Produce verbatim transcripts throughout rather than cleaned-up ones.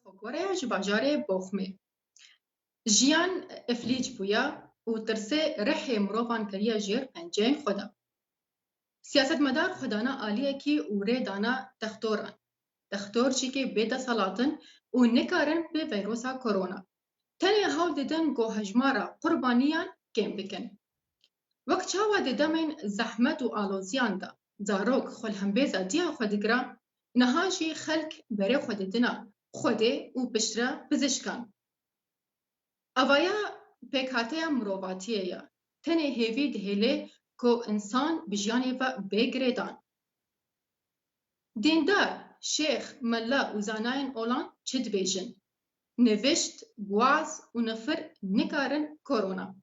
Xwekore ya ji bajarê Boxmê. Jiyan iflîc bûye û tirsê rihê mirovan kiriye jêr penceyên xwe de. Siyasetmedar xwe dana aliyekî û rê dana textoran. Textor jî kê bê deselat in û nikarin bi veyrosa korona. Tenê hewl didin ku hejmara qurbaniyan kêm bikin. Wek çawa di demên zehmet û aloziyan de zarok xwe li hembêza diya xwe digire, niha jî xelk berê xwe didina Xwedê û piştre pizişkan. Avaya pêkhateya mirovatiyê ye. Tenê hêvî dihêlê ku însan bi jiyanê ve bê girêdan. Dîndar, şêx, mela û zanayên olan çi dibêjin? Nivişt, guaz û nifir nikarin korona.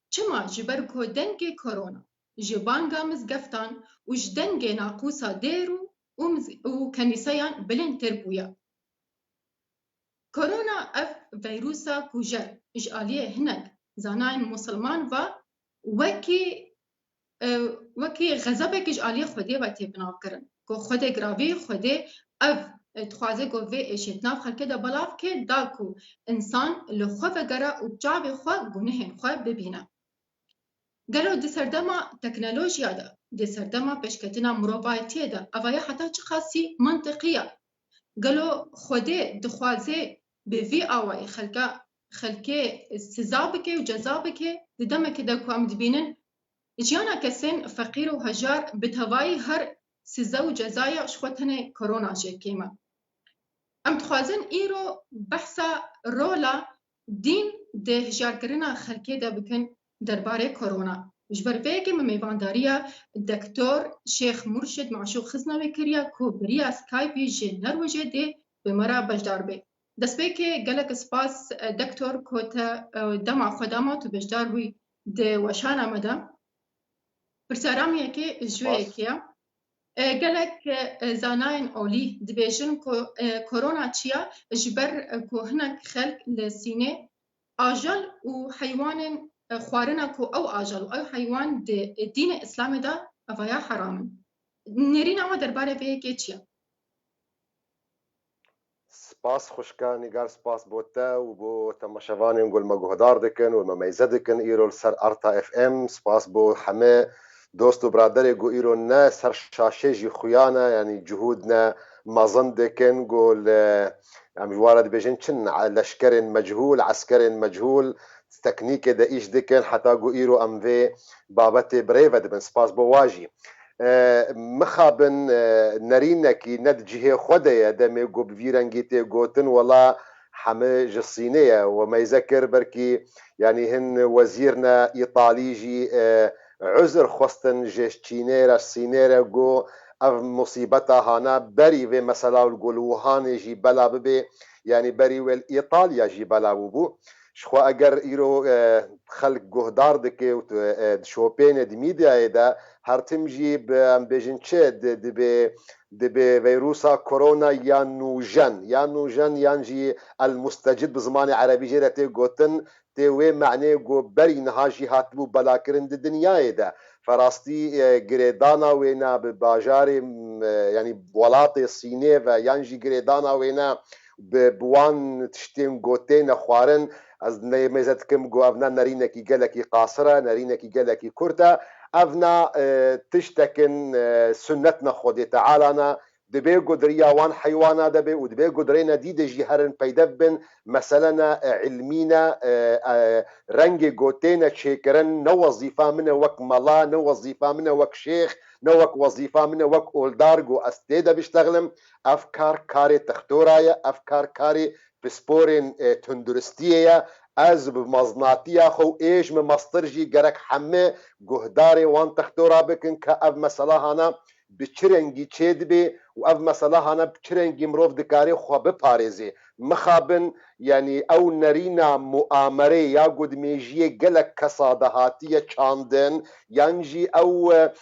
Çima? Ji ber ku dengê korona ji banga mizgeftan û ji dengê naqûsa dêr û, û miz-, û kenîseyan bilindtir bûye. Korona ev veyrusa kujer ji aliyê hinek zanayên musilman ve wekî, e, wekî xezebekî ji aliyê Xwedê ve tê binavkirin. Ku Xwedê giravî, Xwedê ev, e, dixwaze ku vê êşê di nav xelkê de belav ke, da ku însan li xwe vegere û bi çavê xwe gunehên xwe bibîne. Gelo di serdema teknolojiya de, di serdema pêşketina mirovatiyê de, evaya heta çiqasî mantiqî ye? Gelo Xwedê dixwaze bi vî awayî xelka, xelkê siza bike û ceza bike, di demekê de ku em dibînin jiyana kesên feqîr û hejar bi tevayî her siza û cezaya ji xwe tenê korona jê kêm e. Em dixwazin îro behsa rola dîn di hişyarkirina xelkê de bikin derbarê korona. Ji ber vê yekê min mêvandariya Doktor Şêx Murşid Maşûq Xiznewê kiriye ku bi riya Skype'î ji Norwêcê dê bi me re beşdar bê. Destpêkê gelek spas, e, Doktor, ku te, e, dema xwe da me tu beşdar bûyî di weşana me de. Pirsyara min yekê ji wê yekê ye. E, gelek, e, zanayên olî dibêjin ku, e, korona çi ye, ji ber, e, ku hinek xelk li Sînê ajal û heywanên, e, xwarina ku ew ajal û ew heywan di, e, dînê Îslamê de evaya heram in. Nêrîna we derbarê vê yekê çi ye? Spas xwişka Nîgar, spas bo te û bo temaşevanên ku li me guhdar dikin û li me meyze dikin îro li ser Arta F M. Spas bo heme dost û biraderê ku îro ne ser şaşê jî xuya ne, yanî cihûd ne mezin dikin ku li, em ji wan re dibêjin çi ne, leşkerên mechûl, eskerên mechûl, teknîkê de îş dikin, heta ku îro em vê babetê bi rê ve dibin. Spas bo wa jî. E, mixabin, e, nerînekî ne di cihê xwe de ye, demê ku bi vî rengî tê gotin, wela heme ji Sînê ye. We meyze kir, belkî, yanî hin wezîr ne Îtalî jî, e, uzr xwestin ji Çînê re, Sînê re, ku ev musîbeta hana berî vê mesela û ku li Wuhanê jî bela bibe, yanî berî wê li Îtalya jî bela bûbû. Ji xwe eger îro, e, xelk guhdar dike û tu, e, dişopêne di mîdyayê de, her tim jî bi, em bêjin çi, di, dibe, dibe veyrusa korona ya nûjen, ya nûjen yan jî el mustecid bi zimanê erebî jê re tê gotin, tê wê menê ku berî niha jî hatibû belakirin di dinyayê de. Ferastî, e, girêdana wêna bi bajarê, m, e, yanî welatê Sînê ve yan jî girêdana wêna bi, bi wan tiştên ku têne xwarin, ez neyê mêze dikim ku ev ne nerînekî gelekî qasir e, nerînekî gelekî kurt e. Ev ne, e, tiştekin, e, sunnet ne Xwedê Teala ne. Dibe ku di riya wan heywana de be û dibe ku di rêne dî de jî herin peyde bibin. Mesele ne, e, ilmî ne, e, e, rengê ku têne çêkirin, ne wezîfa min e wek mela, ne wezîfa min e wek şêx, ne wek wezîfa min e wek oldar ku ez tê de biştexlim. Ev kar karê textora ye, ev kar karê pisporên, e, tunduristiyê ye. Ez bi meznatiya xwe û ê ji min mestir jî gerek heme guhdarê wan textora bikin ke ev mesela hana bi çi rengî çêdibe û ev mesela hana bi çi rengî mirov dikare xwe biparêze. Mixabin, yanî ew nerîna muamerê ya ku di mêjiyê gelek kesa de hatiye çandin, yan jî ew, e,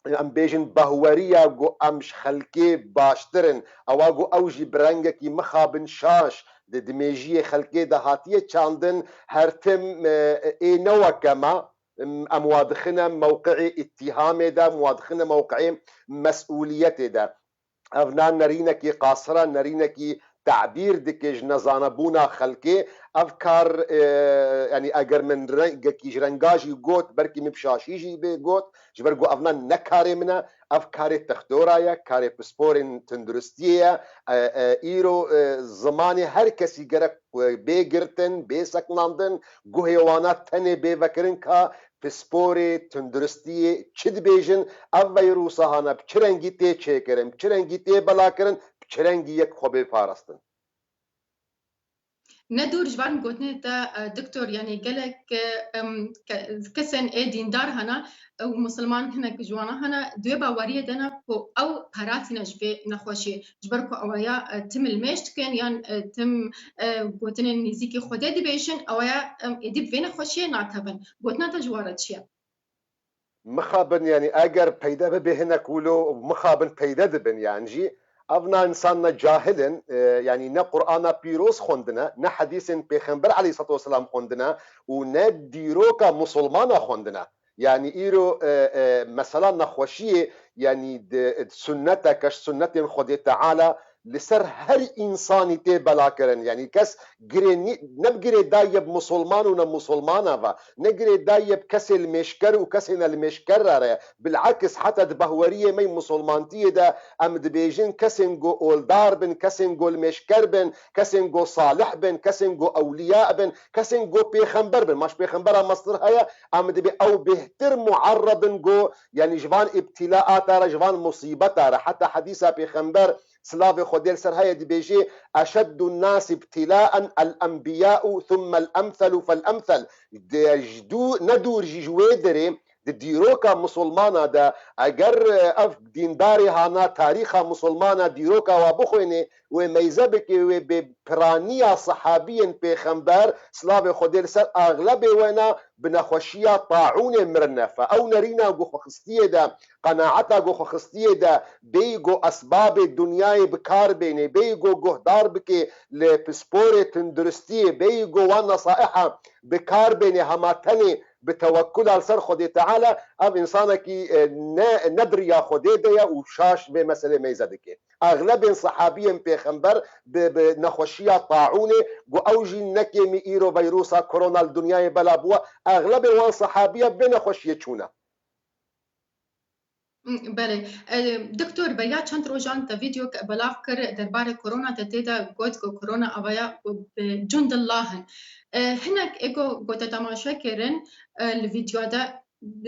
em bêjin behweriya ku em ji xelkê baştir in, ewa ku ew jî bi rengekî mixabin şaş di, di mêjiyê xelkê de hatiye çandin, her tim, e, ê ne weke me, em, em wa dixine mewqeê îttihamê de, em wa dixine mewqeê mesûliyetê de. Ev ne nerînekî qasir e, nerînekî tebîr dike ji nezanebûna xelkê. Ev kar, e, yanî eger min rengekî ji renga jî got, belkî min bi şaşî jî bê got, ji ber ku evna ne karê min e, ev karê textora ye, karê pisporên tunduristiyê ye. E, e, îro, e, zimanê her kesî gerek, e, bê girtin, bê sekinandin, guhê wana tenê bê vekirin ka pisporê tunduristiyê çi dibêjin, ev veyrusa hana bi çi rengî tê çêkirin, bi çi rengî tê belakirin, bi çi rengî yek xwe bê parastin. Ne dûr ji van gotinê te, e, doktor, yanî gelek, e, em, ke-, kesên ê dîndar hene, e, û misilman hinek ji wana hene, di wê baweriyê de ne ku ew paratîne ji vê nexweşiyê. Ji ber ku ew ya, e, tim ilmêj dikin yan, e, tim, e, gotinên nêzîkî Xwedê dibêjin, ew ya, em, êdî bi vê nexweşiyê nakevin. Gotina te ji wan re çi ye? Mixabin, yanî eger peyde bibe hinek wilo, mixabin peyde dibin, yan jî evna însanna cahil in, e, yanî ne Qur'ana pîroz xwendine, ne hedîsên Pêxember aleyhisselatu vesselam xwendine û ne dîroka musulmana xwendine. Yanî îro, e, e, mesela nexweşiyê, yanî di, di sunneteke ji sunnetên Xwedê Teala li ser her însanî tê belakirin. Yanî kes girê nî-, ne bi girêdayî ye bi musulman û ne musulmana ve, ne girêdayî ye bi kesê limêjker û kesê ne limêjker re ye. Bil'eks, heta di bahweriyê me yê musulmantiyê de em dibêjin kesên ku oldar bin, kesên ku limêjker bin, kesên ku salih bin, kesên ku ewliya bin, kesên ku pêxember bin. Maş pêxembera mestir heye, em dibê ew bêhtir muerred in ku, yanî ji van îbtîlaata re, ji van musîbeta re. Heta hedîsa pêxember, silavê Xwedê li ser heye, dibêjê, "Eşeddun nasi ibtilaen el enbiya'u thumme el emselu fel emsel." De, ji dû-, ne dûr jî ji wê derê di dîroka musulmana de, eger, e, ev dîndarê hana tarîxa musulmana dîroka wa bixwênê, wê meyze bike, wê bê piraniya sehabiyên pêxember, silavê Xwedê li ser, axlebê wena bi nexweşiya taûnê mirine. Fe ew nerîna ku xwe xistiyê de, qenaeta ku xwe xistiyê de, bêyî ku esbabê dinyayê bi kar bênê, bêyî ku guhdar bike li pisporê tunduristiyê, bêyî ku wan nesaiha bi kar bênê, hema tenê bi tewekkula li ser Xwedê Teala, ev însanekî, e, ne, ne di riya Xwedê de ye û şaş vê meselê meyze dike. Axlebên sehabiyên pêxember bi, bi nexweşiya taûnê, ku ew jî ne kêmî îro veyrusa korona li dinyayê bela bûye, axlebê wan sehabiya bi vê nexweşiyê çûne. Belê. E, doktor, beriya çend rojan te vîdeoyek belav kir derbarê korona, te tê de got ku korona avaya ku bi cundillah in. E, hinek ê ku, ku te temaşe kirin, e, li vîdeoya de,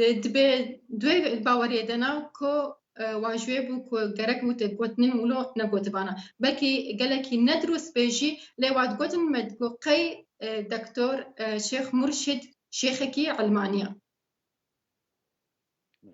e, dibê di wê baweriyê de ne ku, e, wan ji wê bû ku gerek bû tê gotinin wilo negotibana. Belkî gelekî ne dirust bê jî, lê wat gotin me ku qey, e, doktor, e, Şêx Murşid şêxekî Elmanî ye.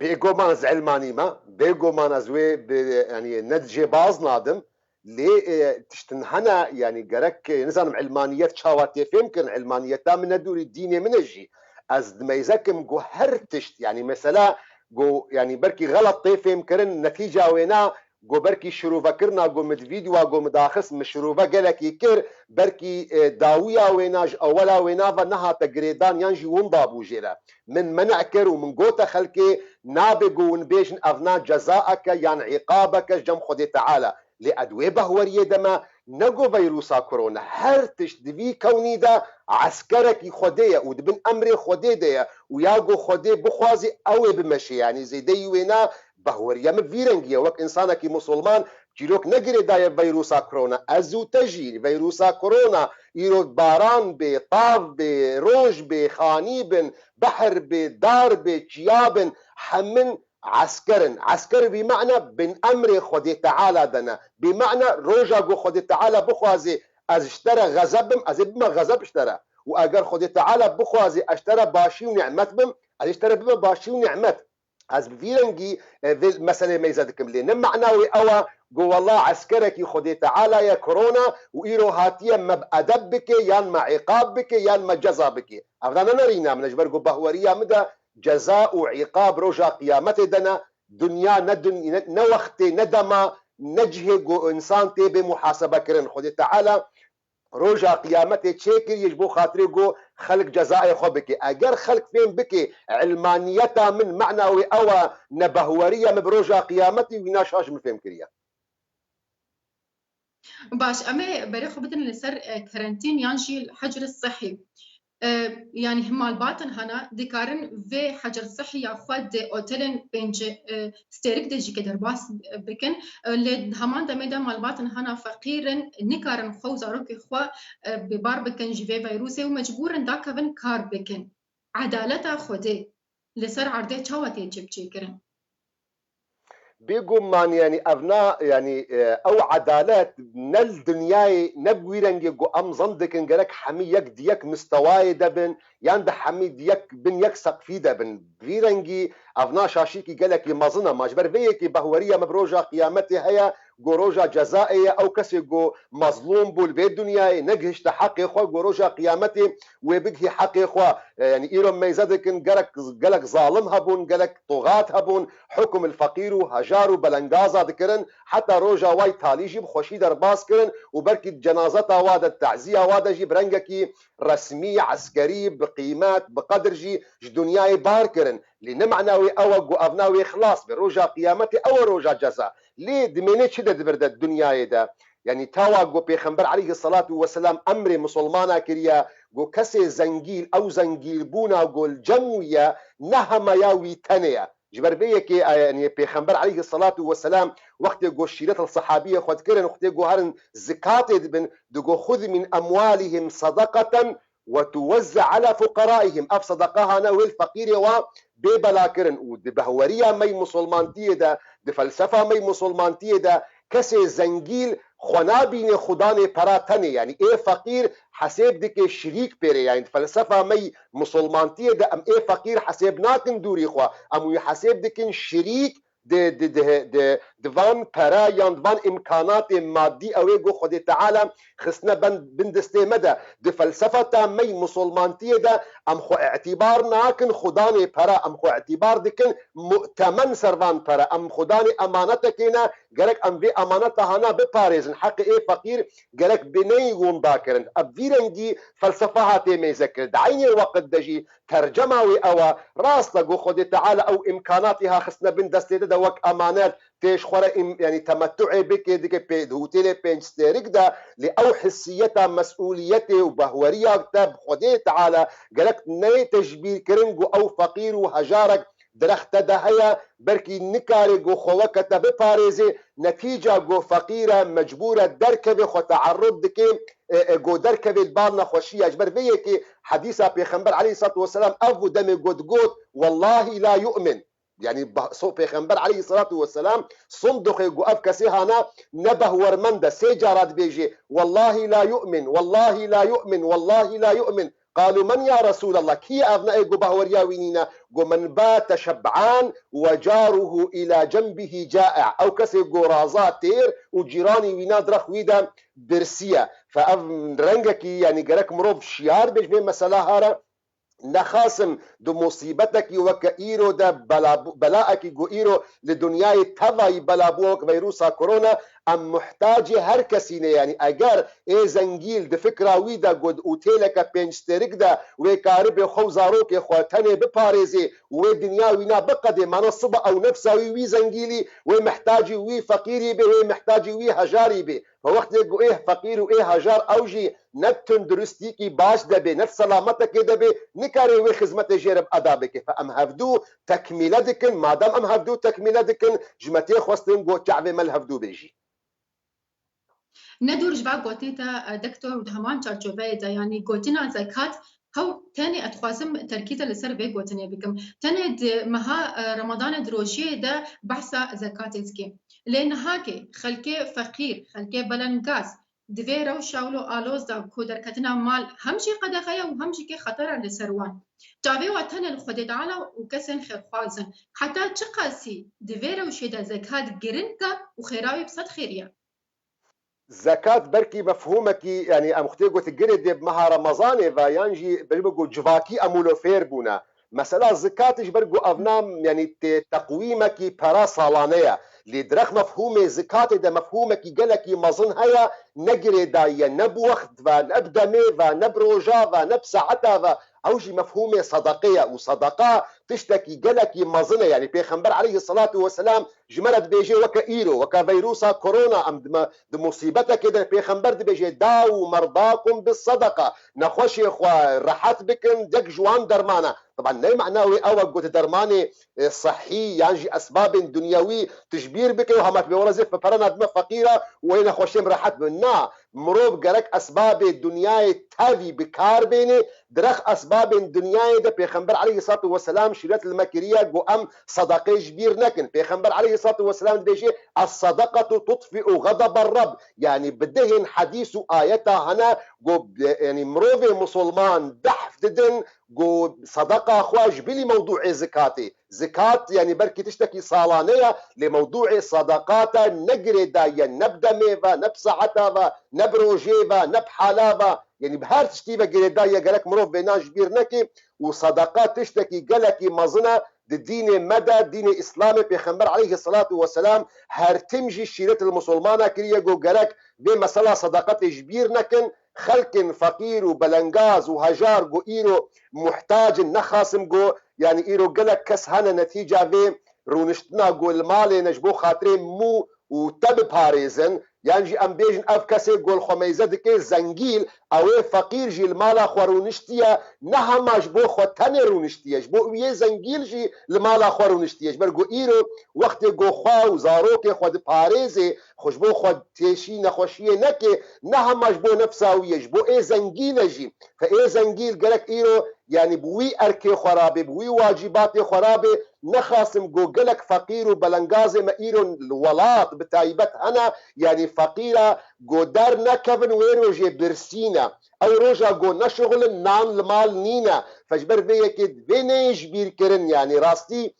Bêguman ez Elmanî me, bêguman ez wê bi, yanî ne cêbaz nadim, lê, e, tiştin hene, yanî gerek, e, nizanim Elmaniyet çawa tê fêhm kirin, Elmaniyeta min ne dûrî dînê min e jî. Ez dimeyzekim ku her tişt, yanî mesela ku, yanî belkî xelet tê fêhm kirin, netîca wêna ku belkî şirûvekirina ku min di vîdyoa ku min daxist, min şirûve gelekî kir, belkî, e, dawiya wêna ji ewela wêna ve nehate girêdan yan jî winda bû jê re. Min men'a kir û min gote xelkê, nabe ku hûn bêjin evna cezaeke yan îqabeke ji cem Xwedê Teala. Lê ez di wê behweriyê de me, ne ku veyrusa korona, her tişt di vî kewnî de eskerekî Xwedê ye û di bin emrê Xwedê de ye û ya ku Xwedê bixwazî ew ê bimeşê, yanî zêdeyî wêna behweriya min vî rengî ye. Wek însanekî musulman çîrok ne girêdayî ye veyrusa korona. Ez û te jî veyrusa korona, îro baran bê, tav bê, roj bê, xanî bin, behr bê, dar bê, çiya bin, hemin esker in. Esker bi mana bin emrê Xwedê Teala de ne. Bi mana roja ku Xwedê Teala bixwazê ez ji te re xezeb bim, ez ê bime xezeb ji te re. Û eger Xwedê Teala bixwazê ez ji te re başî û nîmet bim, ez ê ji te re bime başî û nîmet. Ez bi vî rengî, e, vê meselê meyze dikim. Lê ne mana wê ew e ku wela eskerekî Xwedê Teala ye korona û îro hatiye me bi edeb bike, yan me îqab bike, yan me ceza bike. Ev ne nerîna min e, ji ber ku behweriya min de ceza û îqab roja qiyametê de ne, dinya ne dun-, ne, ne wextê, ne dema, ne cihê ku însan tê bê muhasebe kirin. Xwedê Teala roja qiyametê çêkiriye ji bo xatirê ku xelk cezayê xwe bike. Eger xelk fêm bike, ilmaniyeta min, mana wê ew e, nebehweriya min bi roja qiyametê, wîna şaş min fêm kiriye. Baş, em ê berê xwe bidin li ser, e, karantîn yan jî hecr sihî. E, yanî malbatên hana dikarin vê hecr sihî ya xwe di otelên pênc, e, stêrik de jî ke derbas bikin. E, lê heman demê de malbatên hana feqîr in, nikarin xwe û zarokê xwe, e, bêbar bikin ji vê vîrusê û mecbûr in dakevin kar bikin. Edaleta Xwedê li ser erdê çawa tê cibicêkirin? Bêguman, yanî ev na, yanî, e, ew edalet ne li dinyayê, ne bi wî rengê ku em zan dikin, gerek hemî yek di yek mistewayê de bin, yan di hemî di yek bin yek seqfî de bin. Bi vî rengî ev na şaşîkî gelekî mezin e. Ma ji ber vê yekê behweriya me bi roja qiyametê heye, ku roja cezayê ye, ew kesê ku mezlûm bû li vê dinyayê, negihişte heqê xwe, ku roja qiyametê wê bigihî heqê xwe. E, yanî îro meyze dikin, gerek, gelek zalim hebûn, gelek toxat hebûn, hukum il feqîr û hejar û belengaza dikirin, heta roja way talî jî bi xweşî derbas kirin û belkî cenazeta wa de, teziya wa de jî bi rengekî resmî, eskerî, bi qîmet, bi qedir jî ji dinyayê bar kirin. Lê ne mana wê ew e ku ev na wê xilas be. Roja qiyametê ew e roja ceza. Lê dimênê çi de di vir de dinyayê de? Yanî tawa ku Pêxember aleyhisselatu vesselam emrê misilmana kiriye, ku kesê zengîl, ew zengîlbûna ku li cem wî ye, ne hemeya wî tenê ye. Ji ber vê yekê, e, yanî Pêxember aleyhisselatu vesselam wextê ku şîret li sehabiyê xwe dikirin, wextê ku herin zikatê dibin, digo, "Xuz min emwalihim sadaqatan ve tuwezze ala fuqaraihim." Ev sadaqa hane wê li feqîrê wa bê bela kirin û di behweriya me yî misilmantiyê de, di felsefa me yî misilmantiyê de kesê zengîl xwe nabîne xudanê pera tenê, yanî ê feqîr hesêb dike şirîk pêrê, yanî di felsefa me yî misilmantiyê de em ê feqîr hesêb nakin dûrî xwe, em wî hesêb dikin şirîk di, di, di, di, di van pere yan di van îmkanatê madî ew ê ku Xwedê Teala xistine ben, bin destê me de. Di felsefeta me yî misilmantiyê de em xwe îtîbar nakin xudanê pere, em xwe îtîbar dikin mu'temen ser van pere. Em xudanê emanetekê ne, gerek em vê emaneta hana biparêzin. Heqê ê feqîr gerek bi neyê winda kirin. Ev vî rengî felsefa hatê mêze kirin. Di eynê weqt de jî tercema wê ew e, rast e ku Xwedê Teala ew îmkanatê ha xistine bin destê te de wek emanet, tê ji xwe re im-, yanî temettuê bike, dike pê-, di hotêlê pênc stêrik de, lê ew hissiyeta mesûliyetê û behweriya te bi Xwedê Teala gerek neyê tecbîr kirin ku ew feqîr û hejarek di rexte de heye, belkî nikare ku xwe weke te biparêzê, netîca ku feqîr e, mecbûr e derkeve, xwe teerrud dike, e, e, ku derkeve li bal nexweşiya. Ji ber vê yekê hedîsa Pêxember aleyhisselatu vesselam ev bû, demê ku digot, "Wellahî la yu'min." Yanî ba-, so-, Pêxember aleyhisselatu vesselam sindoqê ku ev kesê hana ne behwermend e, sê cara dibêje, "Wellahî la yu'min, wellahî la yu'min, wellahî la yu'min." Qalu, "Men ya Resûlallah? Kî ye ev ne ê ku bahweriya wî nîne?" Got, "Men bate şeb'an ve caruhu ila cenbihi ca'i." Ew kesê ku raza têr û cîranî wî na di rex wî de birsiye. Fe ev rengekî, yanî gerek mirov şiyar be ji vê mesela hare. Nexasim di musîbetekî weke îro de bela-, belaekî ku îro li dinyayê tevayî bela bû wek veyrusa korona, em muhtacê her kesî ne. Yanî eger ê zengîl di fikra wî de ku di otêleke pênc stêrik de wê karibê xwe û zarokê xwe tenê biparêzê û wê dinya wî na biqedê, mana siba ew nefsa wî, wî zengîlî, wê mihtacî wî feqîrî bê, wê mihtacî wî hejarî bê. Ve wextê ku ê feqîr û ê hejar ew jî ne di tunduristîkî baş de bê, ne di selametekê de bê, nikare wê xizmetê jê re bi eda bike. Fe em hevdû tekmîle dikin, madem em hevdû tekmîle dikin, ji me tê xwestin ku çavê me li hevdû bê jî. Ne dûr ji va gotinê te, e, doktor, û di heman çarçoveyê de, yanî gotina zekat, hew tenê ez dixwazim terkîze li ser vê gotinê bikim. Tenê di meha, e, Remadanê, di rojiyê de behsa zekatê dike. Lê nihakê xelkê feqîr, xelkê belengaz di vê rewşa wilo aloz de ku derketina mal hem jî qedexe ye û hem jî kê xeter e li ser wan. Çavê wa tenê li Xwedê Teala û kesên xêrxwaz in. Heta çiqasî di vê rewşê de zekat giring e û xêra wî bi sed xêrî ye? Zekat belkî mefhûmekî, yanî em xwedê got girê dê bi meha Remezanê ve yan jî beribe got civakî em wilo fêr bûne. Mesela zikatê ji ber ku ev nam, yanî tê teqwîmekî pera salane ye. Lê di rex mefhûmê zikatê de mefhûmekî gelekî mezin heye, ne girêdayî ye, ne bi wext ve, ne bi demê ve, ne bi roja ve, ne bi saeta ve. Ew jî mefhûmê sedeqê ye û sedeqa tiştekî gelekî mezin e. Yanî Pêxember aleyhisselatu vesselam ji me re dibêje weke îro, weke veyrusa korona, em di me, di musîbetekê de Pêxember dibêje, "Dawu merdakum bis sadaka." Nexweşê xwe rehet bikin, yek ji wan derman e. Taban ne mana wê ew e ku tu dermanê, e, sehî yan jî esbabên dunyewî tu ji bîr bike û hema tu bê wela zê perana dime feqîra û ê nexweşiyê min rehet bin. Na, mirov gerek esbabê dunyayê tevî bi kar bêne, direk esbabên dunyayê de Pêxember aleyhissalatu vesselam şîret li me kiriye ku em sadaqê ji bîr nekin. Pêxember aleyhissalatu vesselam dibêje, "Es-sadaqatu tutfi'u ghadabar Rabb." Yanî bi dehên hedîs û ayeta hene ku, yanî mirovê musulman behf didin ku sadaqa xwe ji bilî mewdûê zikatê. Zikat, yanî belkî tiştekî salane ye, lê mewdûê sadaqat e, ne girêdayî ye, ne bi demê ve, ne bi saeta ve, ne bi rojê ve, ne bi hala ve. Yanî bi her tiştî ve girêdayî ye, gerek mirov vêna ji bîr neke û sadaqa tiştekî gelekî mezin e di dînê me de, dînê Îslamê. Pêxember aleyhisselatu vesselam her tim jî şîret li musulmana kiriye ku gerek vê mesela sadaqetê ji bîr nekin. Xelkên feqîr û belengaz û hejar ku îro muhtac in, nexasim ku, yanî îro gelek kes hene netîca vê rûniştina ku li malê ne ji bo xatirê mû û te biparêzin, yan jî em bêjin ev kesê ku li xwe meyze dike zengîl, ew ê feqîr jî li mala xwe rûniştiye, ne hema ji bo xwe tenê rûniştiye, ji bo wî yê zengîl jî li mala xwe rûniştiye. Ji ber ku îro wextê ku xwe û zarokê xwe diparêzê, xwe ji bo xwe têşî nexweşiyê neke, ne hema ji bo nefsa wî ye, ji bo ê zengîn e jî. Fe ê zengîn gerek îro, yanî bi wî erkê xwe rabê, bi wî wacîbatê xwe rabê, nexasim ku gelek feqîr û belengazê me îro li welat bi taybet hene, yanî feqîra ku dernekevin wê rojê birsî ne. Ew roja ku neşixulin nan li mal nîne. Fe ji ber vê yekê divê neyê ji bîr kirin, yanî rastî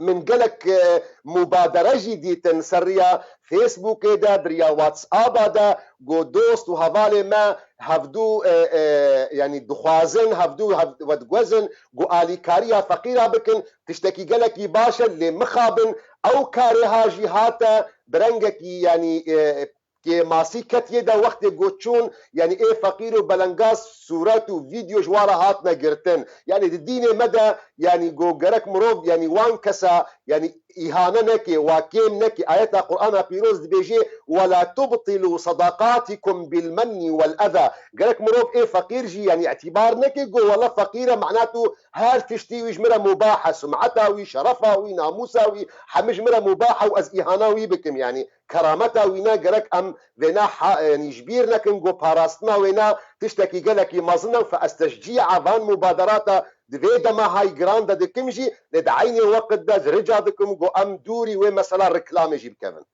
min gelek, e, mubadere jî dîtin ser riya Facebookê de, bi riya WhatsApp-a de, ku dost û hevalê me hevdû, e, e, yanî dixwazin, hevdû hev-, vediguhezin, ku alîkariya feqîra bikin, tiştekî gelekî baş e, lê mixabin ew karê ha jî hate bi rengekî, yanî, e, kêmasî ketiye de wextê ku çûn, yanî ê feqîr û belengaz sûret û vîdeo ji wan re hatine girtin. Yanî di dînê me de, yanî ku gerek mirov, yanî wan kesa, yanî îhane neke, wa kêm neke. Ayeta Qur'ana Pîroz dibêje, "Ve la tubtilu sadaqatikum bil menni vel eza." Gerek mirov ê feqîr jî, yanî îtîbar neke, ku wela feqîr e, mana tu her tiştî wî ji min re mubah e, sumeta wî, şerefa wî, namûsa wî, hemî ji min re mubah e û ez îhana wî bikim, yanî kerameta wî ne, gerek em vêna ha-, yanî ji bîr nekin ku parastina wêna tiştekî gelekî mezin e û fe ez teşcî'a van mubaderata di vê dema hay giran de dikim jî, lê di eynê weqt de ji rica dikim ku em dûrî wê mesela reklamê jî bikevin.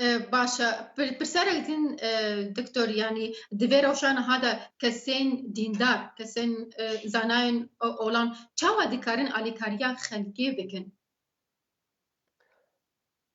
E, baş e. Pir-, pirserek din, e, doktor, yanî di vê rewşa niha de kesên dîndar, kesên, e, zanayên o-, olan çawa dikarin alîkariya xelkê bikin?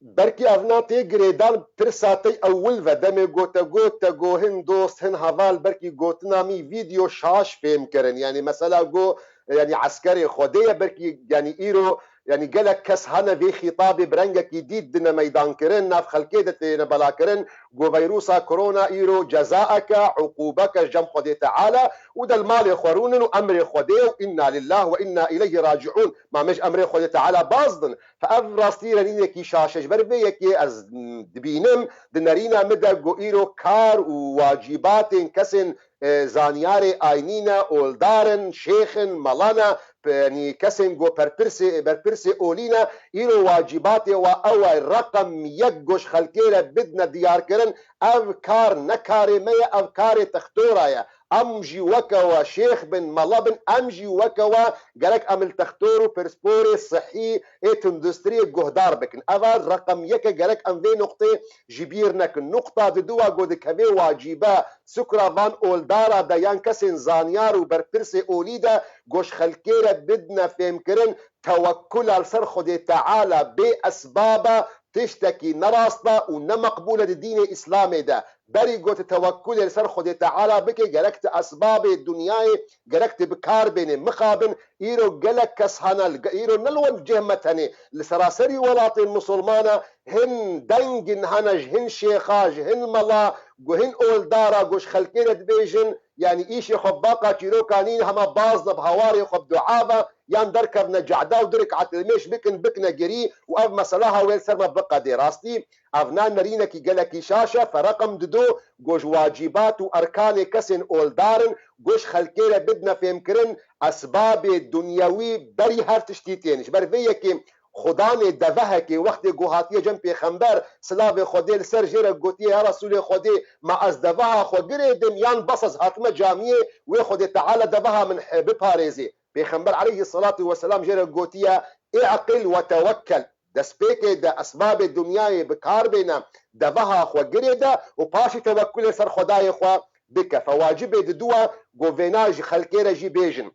Belkî ev na tê girêdan pirsa te ewil ve, demê gote got te go hin dost, hin heval, belkî gotina mî vîdeo şaş fêm kirin. Yanî mesela go, yanî eskerê Xwedê ye, belkî yanî îro, yanî gelek kes hene vê xîtabê bi rengekî dît dine meydan kirin, nav xelkê de têne bela kirin. Go veyrusa korona îro cezaeke, uqûbeke ji cem Xwedê Teala û de li malê xwe rûnin û emrê Xwedê û inna lillah ve inna ileyhi raciûn. Ma me ji emrê Xwedê Teala baz din. Fe ev rastî renînekî şaş e. Ji ber vê yekê ez, m, dibînim di nerîna min de ku îro kar û wacîbatên kesên, e, zanyarê aynî ne, oldar in, şêx in, mela ne, pe-, yanî kesên ku perpirsê, berpirsê olî ne, îro wacîbatê wa ew e reqem yek ku ji xelkê re bidine diyarkirin, ev kar ne karê me ye, ev karê textora ye. Em jî weke we şêx bin, mela bin, em jî weke we gerek em li textor û pisporê sihî ê tundustiriyê guhdar bikin. Eva reqem yek e, gerek em vê nuqtê ji bîr nekin. Nuqta didu a ku dikeve wacîbe, sukra van oldara de yan kesên zanyar û berpirsê olî de ku ji xelkê re bidine fêmkirin, tewekkula li ser Xwedê Teala bê esbab e, tiştekî ne rast e û ne meqbûl e di dînê Îslamê de. Berî ku tu tewekkulê li ser Xwedê Teala bike, gerek tu esbabê dinyayê, gerek tu bi kar bênê. Mixabin, îro gelek kes hene, li ge-, îro ne li wan cih me tenê, li seraserî welatên misilmana hin dengin hene ji hin şêxa, ji hin mela, ku hin oldara, ku ji xelkê re dibêjin, yanî îşê xwe bi baqa çîroka nîn, hema bazne bi hawarê xwe bi dua ve, yan derkevne cehda û du rik'et ilmêş bikin, bikine girî û ev mesela ha wê li ser me biqedê. Rastî, ev na nerînekî gelekî şaş e, fereqem dido, ku ji wacîbat û erkanê kesên oldar in, ku ji xelkê re bidine fêmkirin, esbabê dunyewî berî her tiştî tên. Ji ber vê yekê Xudanê devehekê wextê ku hatiye cem pêxember, silavê Xwedê li ser jê re gotiye, ya Resûlê Xwedê, ma ez deveha xwe girêdim yan bes ez hatime camiyê, wê Xwedê Teala deveha min he biparêzê. Pêxember aleyhisselatu vesselam jê re gotiye, "I'qil ve tewekkel." Destpêkê de esbabê dinyayê bi kar bêne, deveha xwe girê de û paşî tewekkulê ser Xwedayê xwe bike. Fe wacibê diduwa ku vêna ji xelkê re jî bêjin.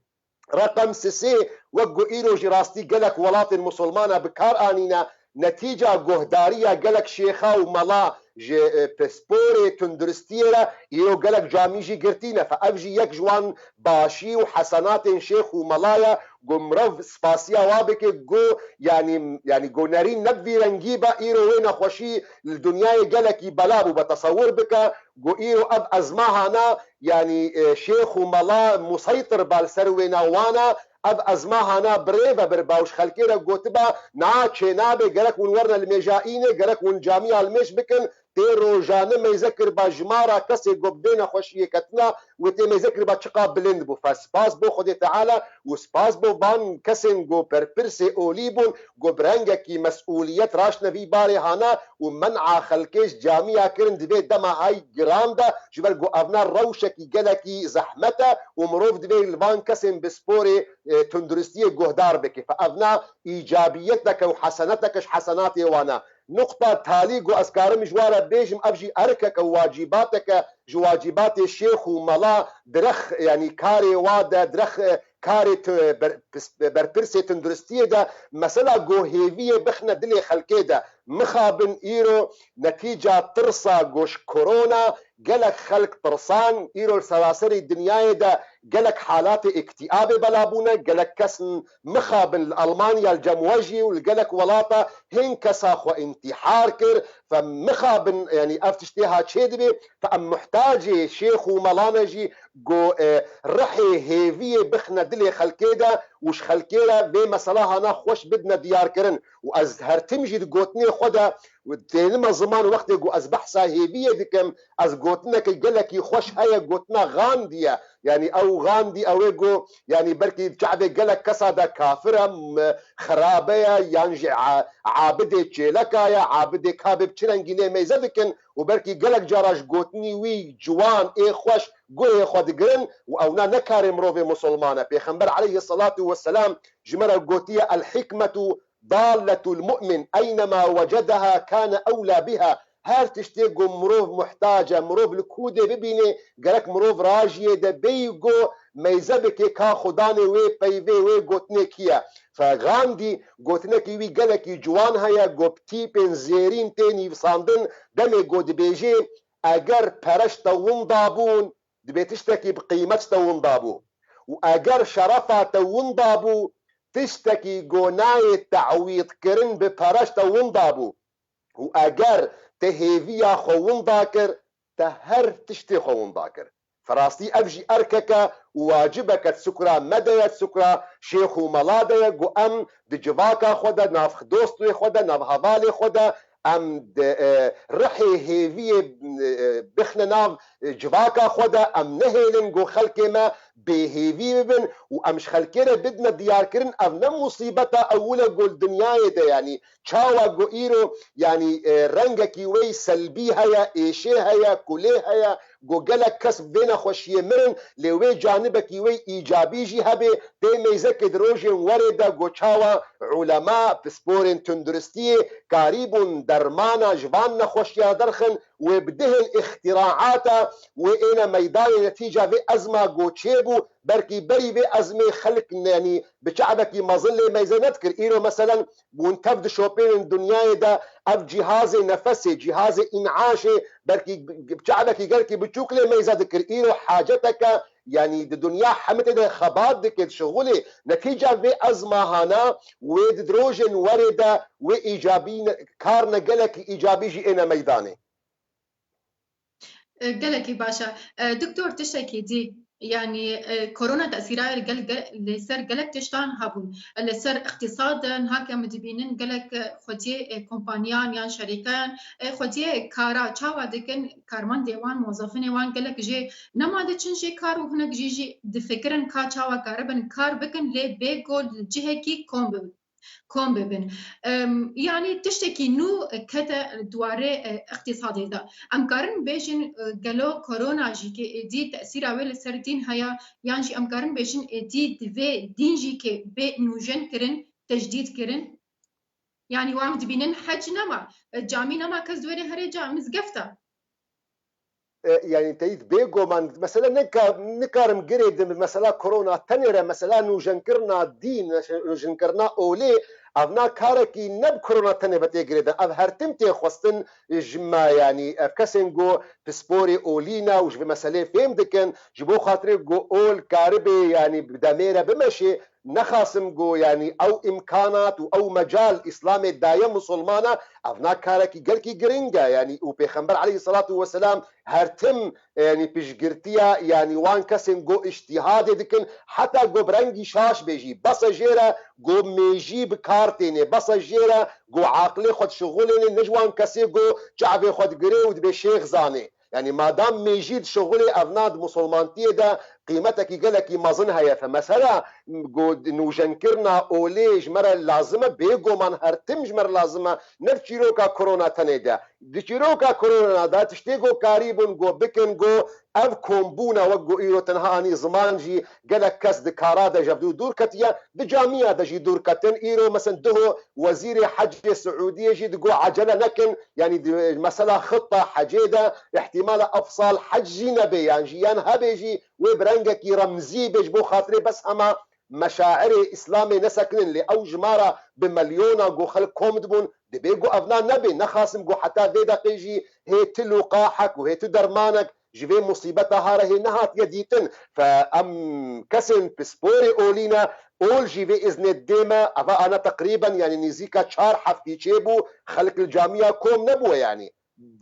Reqem sisê, wek ku îro jî rastî gelek welatên misilmana bi kar anîne, netîca guhdariya gelek şêxa û mela ji, e, pisporê tunduristiyê re, îro gelek camî jî girtî ne. Fe ev jî yek ji wan başî û hesenatên şêx û mela ye, ku mirov spasiya wa bike, ku, yanî, yanî ku nerîn ne bi vî rengî be, îro wê nexweşî li dinyayê gelekî bela bûbe. Tesewir bike, ku îro ev ezmahana, yanî, e, şêx û mela museytir be li ser wêna wana, ev ezmahana bi rê ve birba û ji xelkê re gotiba, na çênabe, gerek hûn werine li mêja înê, gerek hûn camiya li mêj bikin, tê rojane meyze kiriba jimara kesê ku bi vê nexweşiyê ketina, wê tê meyze kiriba çiqa bilind bû. Fe spas bo Xwedê Teala û spas bo van kesên ku berpirsê olî bûn, ku bi rengekî mesûliyet raştine vî barê hana û men'a xelkê ji camiya kirin di vê dema hay giran de, ji ber ku evna rewşekî gelekî zehmet e û mirov divê li van kesên bi sporê, e, tunduristiyê guhdar bike. Fe evna îcabiyeteke û heseneteke ji hesenatê wan e. Nuqta talî ku ez karim ji wa re bêjim, ev jî erkeke û wacîbateke ji wacîbatê şêx û mela, dirêx, yanî karê wa de, dirêx, e, karê tu-, ber-, pis-, berpirsê tunduristiyê de, mesela ku hêviyê bixine dilê xelkê de. Mixabin îro netîca tirsa ku ji korona gelek xelk tirsan, îro li seraserî dinyayê de gelek halatê îktîabê bela bûne, gelek kes mixabin li Almanya li cem we jî û li gelek welata hin kesa xwe întîhar kir. Fe mixabin, yanî ev tiştê ha çê dibe, fe em muhtacê şêx û melane jî ku, e, rihê hêviyê bixine dilê xelkê de û ji xelkê re vê mesela hana xweş bidine diyarkirin. Û ez her tim jî di gotinê xwe de û tênime ziman wextê ku ez behsa hêviyê dikim, ez gotineke gelekî xweş heye, gotina Gandhi ye. Yanî ew Gandhi ew ê ku, yanî belkî çavê gelek kesa de kafir e, m-, xirabe ye, yan jî a-, abidê çêleka ye, abidê kabê bi çi rengî nê meyze dikin û belkî gelek cara ji gotinî wî ciwan ê xweş guhê xwe digirin û ewna ne karê mirovê musulman e. Pêxember aleyhisselatu vesselam ji me re gotiye, "El hikmetu dalletul mu'min, eynema wecedeha kane ewla biha." Her tiştê ku mirov muhtac e, mirov li ku dê bibînê, gerek mirov rajiyê de bêyî ku meyze bike ka xudanê wê peyvê wê gotinê kî ye. Fe Gandhi gotinekî wî gelekî ciwan heye, ku bi tîpên zêrîn tê nivîsandin, demê ku dibêjê, eger pere ji te winda bûn, dibê tiştekî bi qîmet ji te winda bû. Û eger şerefa te winda bû, tiştekî ku nayê te'wîdkirin bi pere ji te winda bû. Û eger te hêviya xwe winda kir, te her tiştê xwe winda kir. Firastî ev jî erkeke û wacibeke di sukra me de ye, di sukra şêx û mela de ye, ku em di civaka xwe de, nav dostê xwe de, nav hevalê xwe de, em di, e, rihê hêviyê, e, bixine nav, e, civaka xwe de, em nehêlin ku xelkê me bêhêvî bibin û em ji xelkê re bidine diyarkirin, ev ne musîbeta ewil e ku li dinyayê de, yanî çawa ku îro, yanî, e, rengekî wê selbî heye, êşê heye, kulê heye, ku gelek kes bi vê nexweşiyê mirin, lê wê canibekî wê îcabî jî hebe, tê meyzekê di rojên werê de ku çawa ulema, pisporên tunduristiyê karîbûn dermana ji van nexweşiya derxin, wê bi dihên îxtîraata wê êne meydanê netîca vê ezma go çêbû, belkî berî vê ezmê xelk, yanî bi çavekî mezin lê meyze nedikir. Îro meselen hûn tev dişopênin dinyayê de ev cîhazê nefesê, cîhazê în'aşê, belkî bi çavekî gelkî biçûk lê meyze dikir. Îro haceteke, yanî di dinya hemî tê de xebat dike, dişixulê. Netîca vê ezmahana wê di rojên werê de wê îcabî ne-, karne gelekî îcabî jî êne meydanê. E, gelekî baş e. E, Doktor, tiştekî dî, yanî, e, korona tesîra li gel-, gel-, li ser gelek tiştan hebûn. Li ser îqtîsadê niha ke em dibînin gelek, e, xwediyê, e, kompaniyan yan şerîkeyan, e, xwediyê kara çawa dikin, karmendê wan, mozefînê wan gelek jê nema diçin jê kar û hinek jî jî difikirin ka çawa karibin kar bikin, lê bê ku li cihekî kom bibin. Kom bibin. Em, yanî tiştekî nû kete di warê, e, îqtîsadê de. Em karin bêjin, e, gelo korona jî kê êdî tesîra wê li ser dîn heye, yan jî em karin bêjin êdî divê dîn jî kê bê nûjen kirin, tecdîd kirin? Yanî wan dibînin hec nema, e, camî nema, kes di wê re here ca mizgefta. E, yanî teyîd bêguman, mesela neka-, nikarim girêdim bi mesela korona tenê re, mesela nûjenkirina dîn, nûjenkirina olê, ev na karekî ne bi korona tenê ve tê girêdin. Ev her tim tê xwestin ji me, yanî ev kesên ku pisporê olî ne û ji vê meselê fêm dikin, ji bo xatirê ku ol karibê, yanî bi demê re bimeşê, nexasim ku, yanî ew îmkanat û ew mecal Îslamê daye Musulmana, ev na karekî gelkî giring e, yanî û Pêxember aleyhisselatu vesselam her tim, yanî piştgirtiya, yanî wan kesên ku îctîhadê dikin, heta ku bi rengî şaş bê jî, bes e jê re ku mêjî bi kar tênê, bes e jê re ku aqilê xwe dişixulênê, ne ji wan kesê ku çavê xwe digirê û dibê şêx zanê. Yanî madam mêjî dişixulê, ev na di musulmantiyê de qîmetekî gelekî mezin heye. Fe mesela, go-, nûjenkirina olê ji me re lazim e, bêguman her tim ji me re lazim e, ne di çîroka korona tenê de. Di çîroka korona de tiştê go karîbûn go bikin, go ev kombûna wek go îro tenha anî ziman jî gelek kes di kara de ji ev dû dûr ketiye, di camiya de jî dûr ketin. Îro mesela duho wezîrê hecê Siûdiyê jî digo ecele nekin, yanî di mesela xitta hecê de îhtimala ev sal hec jî nebe, yan jî yan hebe jî wê bi rengekî remzî bê ji bo xatirê bes hema meşairê Îslamê nesekinin, lê ew jimara bi milyona ku xelk kom dibûn, dibê ku ev na nebê. Nexasim ku heta vê deqê jî hê tu lûqahek û hê tu dermanek ji vê musîbeta ha re hê nehatiye dîtin. Fe em kesên pisporê olî ne, ol jî vê îznê didê me, eva ana teqrîben, yanî nîzîka çar heftî çêbû, xelk li camiya kom nebûye yanî.